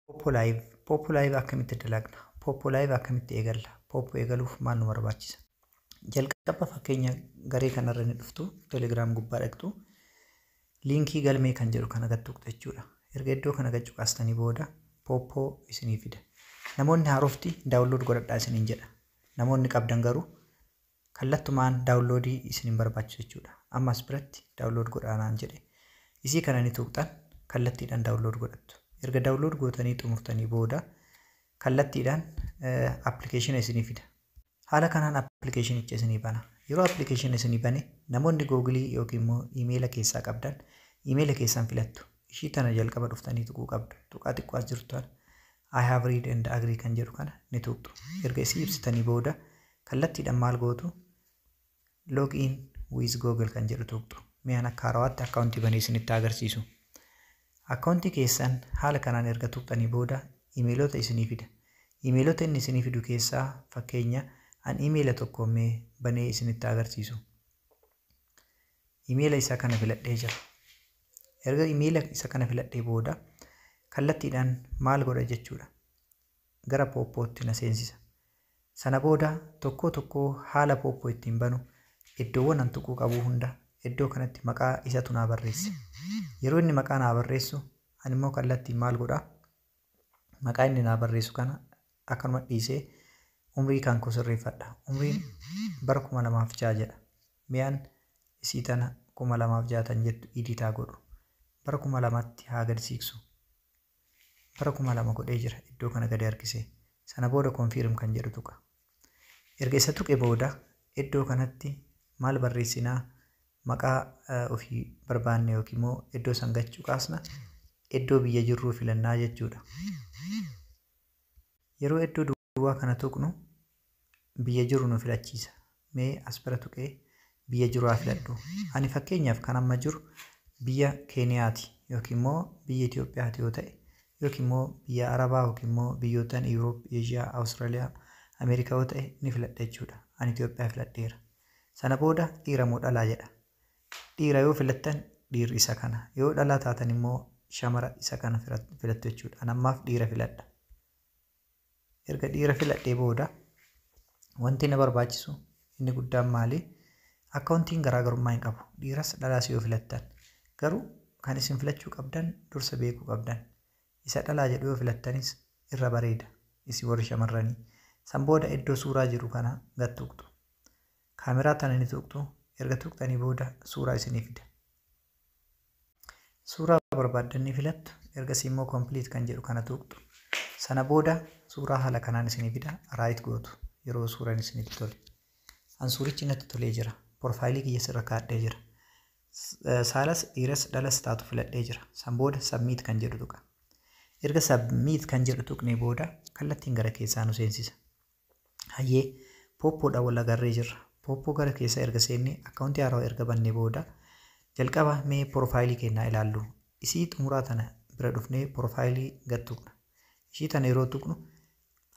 Poppo Live. Poppo Live akkamitti dalagna? Poppo Live akkamitti eegalla? Poppo eegaluuf maal nu barbaachisa? Jalqaba fakkeenya garee kanarra ni dhuftu, Telegram gubbaa dhaqxu, liinkii galmee kan jedhu kana gad tuqxu jechuudha. Erga iddoo kana gad cuqaastanii booda Poppo isinii fida. Namoonni haarofti download godhadhaa isiniin jedha. Namoonni qabdan garuu kallattumaan downloadii isin hin barbaachisu jechuudha. Amma as biratti download godhaa naan jedhe. Isii kana ni tuqxan, kallattiidhaan download godhattu. Erga download gootanii xumurtanii booda kallattiidhaan appilikeeshina isinii fida. Haala kanaan appilikeeshinicha isinii bana. Yeroo appilikeeshina isinii bane, namoonni Googilii yookiin immoo iimeela keessaa qabdan iimeela keessan filattu. Ishii tana jalqaba dhuftanii tuquu qabdu. Tuqaa xiqqoo as jirtu tana, "I have read and agree" kan jedhu kana ni tuqxu. Erga isii ibsitanii booda kallattiidhaan maal gootu? "Log in with Google" kan jedhu tuqxu. Mi'aan akka haarawaatti akkaawuntii banee isinitti agarsiisu. Akkaawuntii keessan haala kanaan erga tuqxanii booda iimeelota isinii fida. Iimeelota inni isinii fidu keessaa fakkeenya an iimeela tokko mee banee isinitti agarsiisu. Iimeela isaa kana filadhee jira. Erga iimeela isa kana filadhee booda kallattiidhaan maal godha jechuudha? Gara Poppootti na seensisa. Sana booda tokkoo tokkoo haala Poppo ittiin banu, iddoowwan an tuquu qabu hunda iddoo kanatti maqaa isatu naa barreesse. Yeroo inni maqaa naa barreessu ani immoo kallattiin maal godhaa? Maqaa inni naa barreessu kana akkanuma dhiisee umrii kan koo sirreeffadha. Umriin bara 2006 jedha. Mi'aan isii tana 2006 jettu edit haa godhu. Bara 2000tti haa gad siiqsu. Bara 2000 godhee jira, iddoo kana gadi harkisee. Sana booda "confirm" kan jedhu tuqa. Erga isa tuqe booda iddoo kanatti maal barreessinaa? Maqaa ofii barbaanne yookiin immoo iddoo san gachuu kaasna, iddoo biyya jirruu filannaa jechuudha. Yeroo iddoo duwwaa kana tuqnu biyya jiru nu filachiisa. Mee as bira tuqee biyya jiru haa filadhu. Ani fakkeenyaaf kan amma jiru biyya Keeniyaati yookiin immoo biyya Itoophiyaati yoo ta'e, yookiin immoo biyya Arabaa, yookiin immoo biyyoottan Yuuroop, Eeshiyaa, Awustiraaliyaa, Ameerikaa yoo ta'e ni filadha jechuudha. Ani Itoophiyaa filadheera. Sana booda dhiira moo dhalaa jedha. Dhiira yoo filattan dhiirri isa kana. Yoo dhalaa taatan immoo shamara isa kana filattu jechuudha. Ani ammaaf dhiira filadha. Erga dhiira filadhee booda wanti na barbaachisu inni guddaan maali? Akkaawuntiin garaagarummaa hin qabu. Dhiiras dhalaas yoo filattan. Garuu kan isin filachuu qabdan, dursa beekuu qabdan, isa dhalaa jedhu yoo filattanis irra bareeda. Isin warri shamarranii. San booda iddoo suuraa jiru kana gad tuqxu. Kaameraa tana ni tuqxu. Erga tuqxanii booda suuraa isinii fida. Suuraa barbaaddan ni filattu. Ergasii immoo "complete" kan jedhu kana tuqxu. Sana booda suuraa haala kanaan isinii fida. Right gootu yeroo suuraan isinitti tole. An suurichi natti tolee jira. Profaayilii kiyya sirra kaa'adhee jira. Saalas dhiiras dhalas taatu filadhee jira. San booda "submit" kan jedhu tuqa. Erga "submit" kan jedhu tuqnee booda kallattiin gara keessaa nu seensisa. Hayyee, Poppoodhaan wal agarree jirra. Poppo gara keessa erga seennee, akkaawuntii haarawaa erga bannee booda jalqaba mee profaayilii keenyaa ilaallu. Isii xumuraa tana bira dhufnee profaayilii gad tuqna. Ishii tana yeroo tuqnu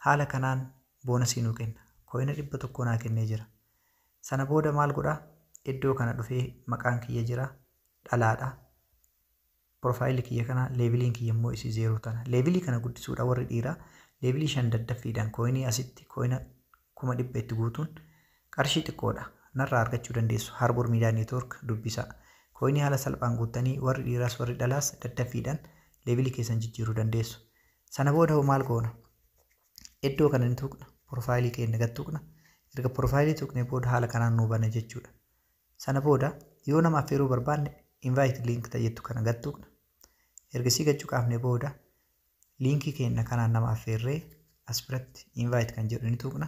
haala kanaan boonasii nuu kenna. Coina 100 naa kennee jira. Sana booda maal godhaa? Iddoo kana dhufee maqaan kiyya jira. Dhalaadha. Profaayilii kiyya kana, leveliin kiyya immoo isii 0 tana. Levelii kana guddisuudha warri dhiiraa levelii 5 daddaffiidhaan coinii asitti coina 100,000 itti guutuun qarshii xiqqoodha. Narraa argachuu dandeessu. Harbor Media Network dubbisaa. Coinii haala salphaan guuttanii warri dhiiraas warri dhalaas daddaffiidhaan levelii keessan jijjiiruu dandeessu. Sana booda hoo maal goona? Iddoo kana ni tuqna. Profaayilii keenya gad tuqna. Erga profaayilii tuqnee booda haala kanaan nuu bana jechuudha. Sana booda yoo nama affeeruu barbaanne "invite link" jettu kana gad tuqna. Ergasii gad cuqaafnee booda liinkii keenya kanaan nama affeerree as biratti "invite" kan jedhu ni tuqna.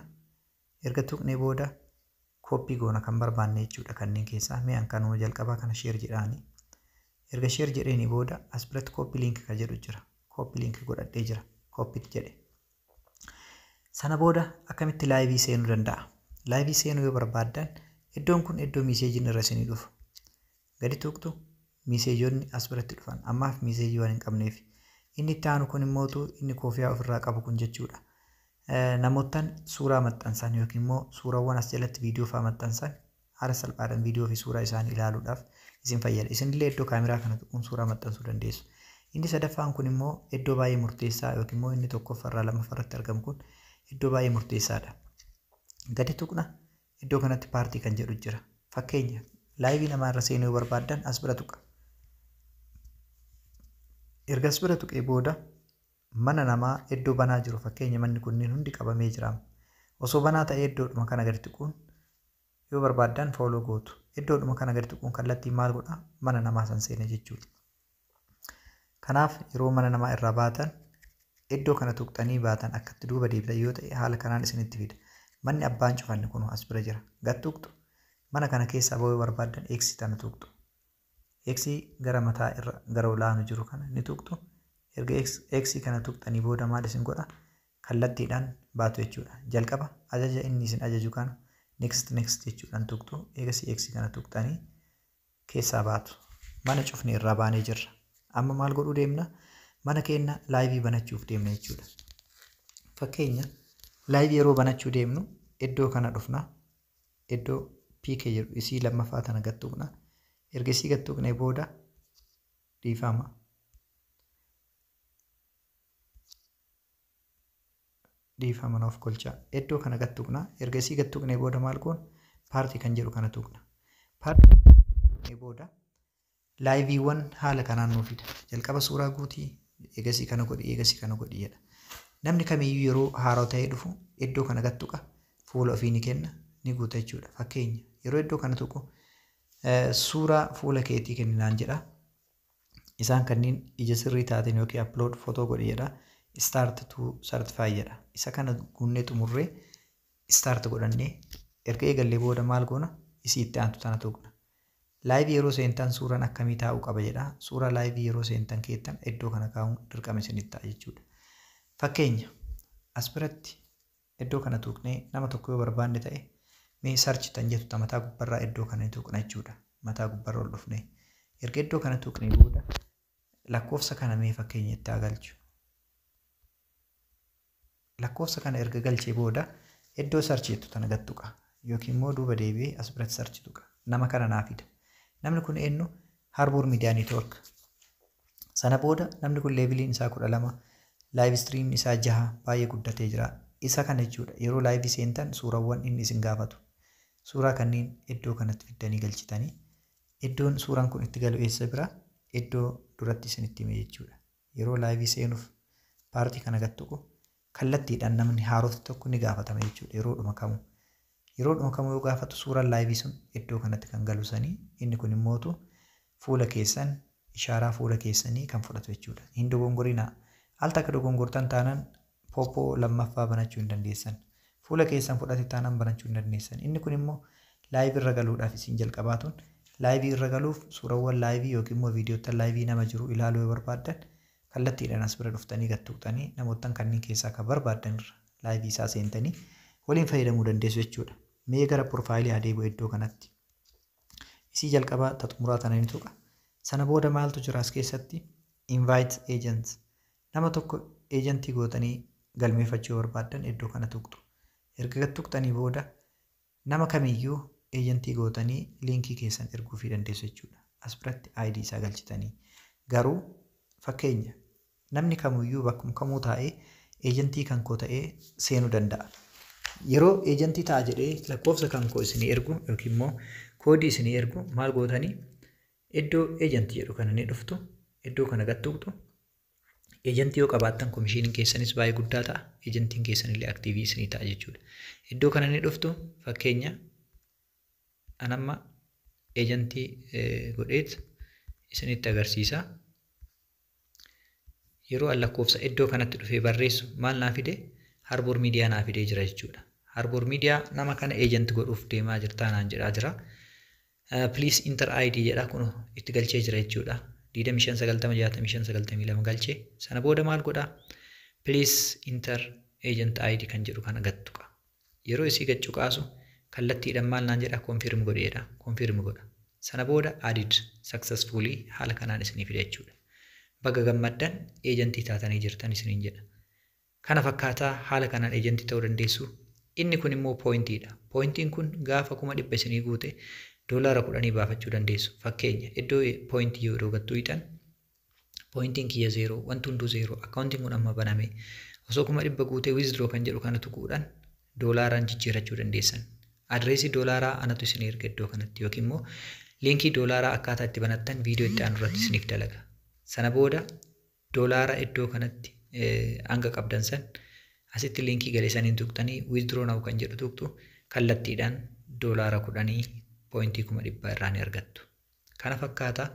Erga tuqnee booda copy goona kan barbaanne jechuudha kanneen keessaa. Mi'aan kanuma jalqabaa kana share jedhaani. Erga share jedheeni booda as biratti "copy link" kan jedhu jira. Copy link godhadhee jira. Copy jedhe. Sana booda akkamitti liveii seenuu danda'a? Liveii seenuu yoo barbaaddan iddoon kun iddoo messageiin irra isinii dhufu. Gadi tuqxu, messageonni as biratti dhufan. Ammaaf messageii waan hin qabneef. Inni itti aanu kun immootu inni koofiyaa ofirraa qabu kun jechuudha. Namoottan suuraa maxxansan yookiin immoo suurawwan as jalatti viidiyoo fa'aa maxxansan haala salphaadhaan viidiyoo fi suuraa isaanii ilaaluudhaaf isin fayyada. Isinillee iddoo kaameraa kana tuquun suuraa maxxansuu dandeessu. Inni sadaffaan kun immoo iddoo baay'ee murteessaa yookiin immoo inni tokkoffaarraa lammaffaarratti argamu kun iddoo baay'ee murteessaadha. Gadi tuqna, iddoo kanatti party kan jedhu jira. Fakkeenya, live namaa irra seenuu yoo barbaaddan as bira tuqa. Erga as bira tuqee booda mana namaa iddoo banaa jiru, fakkeenya manni kunneen hundi qabamee jira. Osoo banaa ta'ee iddoodhuma kana gadi tuquun yoo barbaaddan follow gootu. Iddoodhuma kana gadi tuquun kallattii maal godha? Mana namaa san seena jechuudha. Kanaaf yeroo mana namaa irraa baatan iddoo kana tuqxanii baatan akkatti duuba deebitan yoo ta'e haala kanaan isinitti fida. Manni abbaan cufanne kun as bira jira. Gad tuqxu. Mana kana keessaa bahuu yoo barbaaddan X tana tuqxu. X gara mataa irra gara olaanu jiru kana ni tuqxu. Erga X kana tuqxanii booda maal isin godha? Kallattiidhaan baatu jechuudha. Jalqaba ajaja inni isin ajaju kana next next jechuudhaan tuqxu. Eegasii X kana tuqxanii keessaa baatu. Mana cufne irraa baanee jirra. Amma maal godhuu deemna? Mana keenya live banachuuf deemna jechuudha. Fakkeenya, live yeroo banachuu deemnu iddoo kana dhufna. Iddoo PK jedhu isii lammaffaa tana gad tuqna. Erga isii gad tuqnee booda, dhiifama. Dhiifama naaf kolchaa. Iddoo kana gad tuqna. Erga isii gad tuqnee booda maal goona? Party kan jedhu kana tuqna. Party booda liveiiwwan haala kanaan nuu fida. Jalqaba suuraa guutii, eegasii kana godhi, eegasii kana godhi jedha. Namni kamiyyuu yeroo haaraa ta'ee dhufu iddoo kana gad tuqa, fuula ofii ni kenna, ni guuta jechuudha. Fakkeenya, yeroo iddoo kana tuqu suuraa fuula keetii kenninaan jedha. Isaan kanneen ija sirrii taateen yookiin upload photo godhi jedha. Start to certify jedha. Isa kana guunnee xumurree start godhannee erga eegallee booda maal goona? Isii itti aantu tana tuqna. Live yeroo seentan suuraan akkamii taa'uu qaba jedha. Suuraa live yeroo seentan keettan iddoo kana kaa'uun dirqama isinitti ta'a jechuudha. Fakkeenya, as biratti iddoo kana tuqnee nama tokko yoo barbaanne ta'e mee search tan jettu mataa gubbarraa iddoo kana ni tuqna jechuudha. Mataa gubbarra ol dhufnee. Erga iddoo kana tuqnee booda lakkoofsa kana mee fakkeenya itti haa galchu. Lakkoofsa kana erga galchee booda iddoo search jettu tana gad tuqa. Yookiin immoo duuba deebi'ee as biratti search tuqa. Nama kana naa fida. Namni kun eenyu? Harbour Media Network. Sana booda namni kun leveliin isaa 12, live stream isaa 6, baay'ee guddatee jira. Isa kana jechuudha. Yeroo live seentan suurawwan inni isin gaafatu. Suuraa kanneen iddoo kanatti fiddanii galchitanii iddoon suuraan kun itti galu eessa bira? Iddoo duratti isinitti hime jechuudha. Yeroo live seenuuf party kana gad tuqu kallattiidhaan namni haarofti tokko ni gaafatama jechuudha yeroodhuma kamuu. Yeroodhuma kamuu yoo gaafatu suuraan live sun iddoo kanatti kan galu sanii, inni kun immootu fuula keessan, ishaaraa fuula keessanii kan fudhatu jechuudha. Hin dogongorinaa. Al takka dogongortan taanaan Poppo lammaffaa banachuu hin dandeessan. Fuula keessan fudhate taanaan banachuu hin dandeessan. Inni kun immoo live irra galuudhaaf isin jalqabaatuun live irra galuuf suurawwan live yookiin immoo viidiyoota live nama jiru ilaaluu yoo barbaaddan kallattiidhaan as bira dhuftanii gad tuqxanii namoottan kanneen keessaa kan barbaaddan irra live isaa seentanii waliin fayyadamuu dandeessu jechuudha. Mee gara profile haa deebi'u iddoo kanatti. Isii jalqabaa ta xumuraa tana ni tuqa. Sana booda maaltu jira as keessatti? Invite agent. Nama tokko agentii gootanii galmeeffachuu yoo barbaaddan iddoo kana tuqxu. Erga gad tuqxanii booda nama kamiyyuu agentii gootanii linkii keessan erguufii dandeessu jechuudha. As biratti ID isaa galchitanii. Garuu fakkeenya, namni kamiyyuu bakkuma kamuu taa'ee agentii kan koo ta'ee seenuu danda'a. Yeroo agentii ta'a jedhee lakkoofsa kan koo isinii ergu yookiin immoo koodii isinii ergu maal gootanii? Iddoo agentii jedhu kana ni dhuftu, iddoo kana gad tuqxu. Agentii yoo qabaattan commissioniin keessanis baay'ee guddaa ta'a. Agentiin keessanillee active isinii ta'a jechuudha. Iddoo kana ni dhuftu, fakkeenya anamma agentii godheet isinitti agarsiisa. Yeroo an lakkoofsa iddoo kanatti dhufee barreessu maal naa fide? Harbour Media naa fidee jira jechuudha. Harbour Media nama kana agent godhuuf deemaa jirtaa naan jedhaa jira. Please enter ID jedha, kun itti galchee jira jechuudha. 25 90 65 92 galchee sana booda maal godhaa? Please enter agent ID kan jedhu kana gad tuqa. Yeroo isii gad cuqaasu kallattiidhaan maal naan jedha? Confirm godheedha. Confirm godha. Sana booda added successfully haala kanaan isinii fida jechuudha. Baga gammaddan, agentii taatanii jirtan isiniin jedha. Kana fakkaataa haala kanaan agentii ta'uu dandeessu. Inni kun immoo pointiidha. Pointiin kun gaafa 100,000 isinii guute $10 baafachuu dandeessu. Fakkeenya, iddoo pointii yeroo gattuu hiixan Pointiin kiyya 0, wanti hunduu 0. Akkaawuntiin kun amma baname. Osoo 100,000 guutee withdraw kan jedhu kana tuquudhaan doolaaraan jijjiirachuu dandeessan. Adreesii doolaaraa anatu isin erga iddoo kanatti yookiin immoo liinkii doolaaraa akkaataa itti banattan viidiyoo itti aanu irratti isiniif dalaga. Sana booda doolaara iddoo kanatti hanga qabdan san asitti liinkii galee saniin tuqxanii withdraw now kan jedhu tuqxu kallattiidhaan doolaara 10 poointii 100,000 irraa ni argattu. Kana fakkaata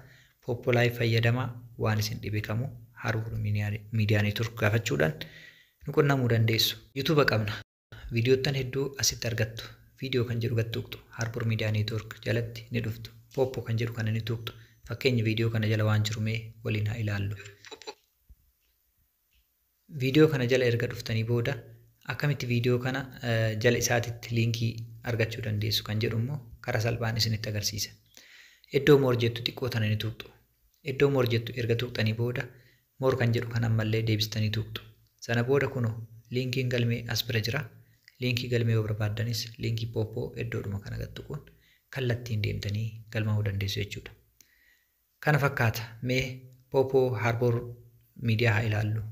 Poppo Live fayyadamaa waan isin dhibe kamuu Harbour Media Network gaafachuudhaan nu qunnamuu dandeessu. YouTube qabna. Viidiyoottan hedduu asitti argattu. Viidiyoo kan jedhu gad tuqxu. Harbour Media Network jalatti ni dhuftu. Poppo kan jedhu kana ni tuqxu. Fakkeenya viidiyoo kana jala waan jiru mee waliin haa ilaallu. Viidiyoo kana jala erga dhuftanii booda akkamitti viidiyoo kana jala isaatitti liinkii argachuu dandeessu kan jedhu immoo karaa salphaan isinitti agarsiisa. Iddoo more jettu xiqqoo tana ni tuqxu. Iddoo more jettu erga tuqxanii booda more kan jedhu kan ammallee deebistanii tuqxu. Sana booda kunoo liinkiin galmee as bira jira. Liinkii galmee yoo barbaaddanis liinkii Poppo iddoodhuma kana gad tuquun kallattiin deemtanii galmaa'uu dandeessu jechuudha. Kana fakkaata mee Poppo Harbour Media haa ilaallu.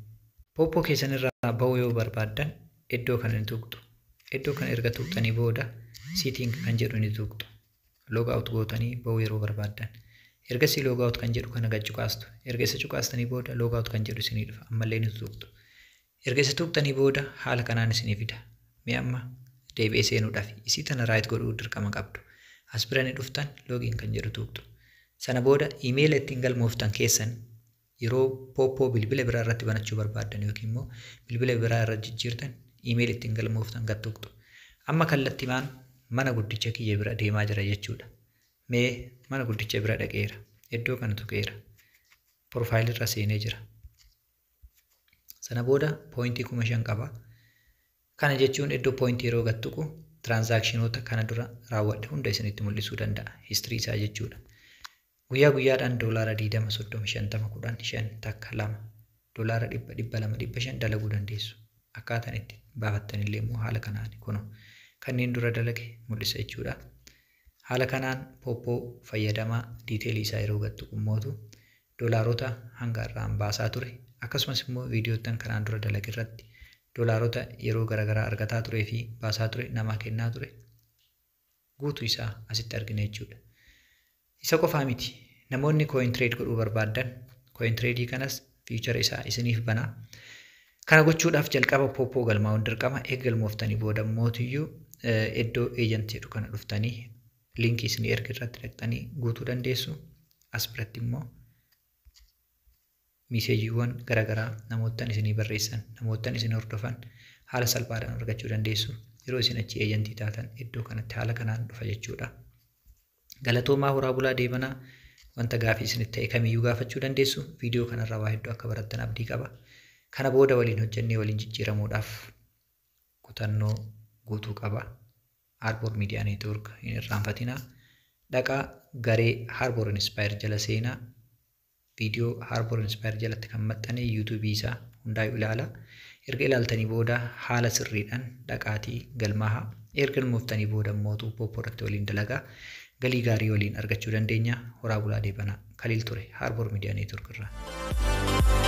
Poppo keessan irraa ba'uu yoo barbaaddan iddoo kana ni tuqxu. Iddoo kana erga tuqxanii booda setting kan jedhu ni tuqxu. Log out gootanii ba'uu yeroo barbaaddan. Ergasii log out kan jedhu kana gad cuqaastu. Erga isa cuqaastanii booda log out kan jedhu isinii dhufa. Ammallee ni tuqxu. Erga isa tuqxanii booda haala kanaan isinii fida. Mee amma deebi'ee seenuudhaaf isii tana right godhuu dirqama qabdu. As bira ni dhuftan login kan jedhu tuqxu. Sana booda iimeela ittiin galmooftan keessan yeroo Poppo bilbila biraa irratti banachuu barbaaddan yookiin immoo bilbila biraa irra jijjiirtan iimeela ittiin galmooftan gad tuqxu. Amma kallattimaan mana guddicha kiyya bira deemaa jira jechuudha. Mee mana guddicha bira dhaqeera. Iddoo kana tuqeera. Profaayilii irra seenee jira. Sana booda poointii 5,000 qaba. Kana jechuun iddoo poointii yeroo gad tuqu tiraanzaakshinoota kana dura raawwadhe hunda isinitti mul'isuu danda'a. Histirii isaa jechuudha. Guyyaa guyyaadhaan doolaara 20, 30, 50, 10, 5, takka, 2, doolaara 100, 200, 500 dalaguu dandeessu. Akkaataan itti baafattan illee immoo haala kanaan kunoo kanneen dura dalage mul'isa jechuudha. Haala kanaan Poppo fayyadamaa diiteelii isaa yeroo gad tuqu mootu doolaarota hanga irraan baasaa ture akkasumas immoo viidiyoottan kanaan dura dalage irratti doolaarota yeroo garaagaraa argataa turee fi baasaa ture namaa kennaa ture guutuu isaa asitti argina jechuudha. Isa qofaa miti namoonni coin trade godhuu barbaaddan coin trade kanas fiichara isaa isiniif banaa. Kana gochuudhaaf jalqaba Poppo galmaa'uun dirqama eega galmooftanii booda mootiyyuu iddoo eejantii jedhu kana dhuftanii liinkii isinii erga irratti dhaqxanii guutuu dandeessu. As biratti immoo miseejiiwwan garaagaraa namoottan isinii barreessan namoottan isin hordofan haala salphaadhaan argachuu dandeessu. Yeroo isin achi eejantii taatan iddoo kanatti haala kanaan dhufa jechuudha. Galatoomaa horaa bulaa deebanaa wanta gaafii isinitti ta'e kamiyyuu gaafachuu dandeessu. Viidiyoo kanarraa waa hedduu akka barattan abdii qaba. Kana booda waliin hojjennee waliin jijjiiramuudhaaf kutannoo guutuu qaba. Harbour Media Network hin irraanfatinaa. Dhaqaa garee Harbour Inspire jala seenaa. Viidiyoo Harbour Inspire jalatti kan maxxane YouTube isaa hundaa'u ilaala. Erga ilaaltanii booda haala sirriidhaan dhaqaatii galmaahaa. Erga galmooftanii booda mootuu Poppo irratti waliin dalagaa. Galii gaarii waliin argachuu dandeenya. Horaa bulaa deebanaa. Kaliil ture Harbour Media Network irraa.